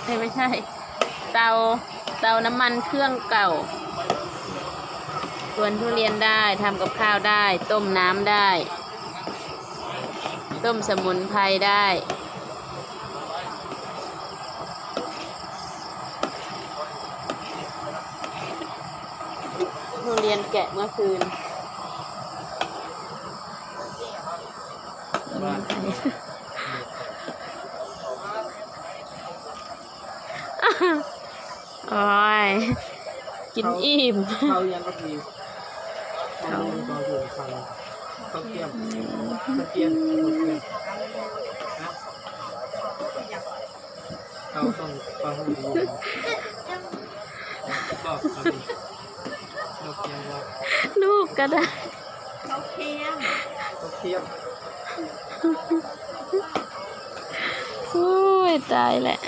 ເອີຍ ບໍ່ໃຊ່ ເຕົາ ເຕົານ້ຳມັນເຄື່ອງເກົ່າ. ກວນທຸລຽນໄດ້, ທຳກັບຂ້າວໄດ້, ຕົ້ມນ້ຳໄດ້, ຕົ້ມສະໝຸນໄພໄດ້. ທຸລຽນແກະເມື່ອຄືນ. ໂອ້ຍ ກິນອີ່ມ. ເຂົ້າຍັງກໍຄື ເຂົ້າ ເຂົ້າ ເຂົ້າ ເຂົ້າກ້ຽມ ເຂົ້າກ້ຽມ ເຂົ້າກ້ຽມ ເຂົ້າຕ້ອງປາຫຸ່ງຢູ່ ບອກເຂົາດີ ເຂົ້າກ້ຽມວ່າ ລູກກໍໄດ້ ເຂົ້າກ້ຽມ ເຂົ້າກ້ຽມ. ໂອ້ຍ ຕາຍແລ້ວ.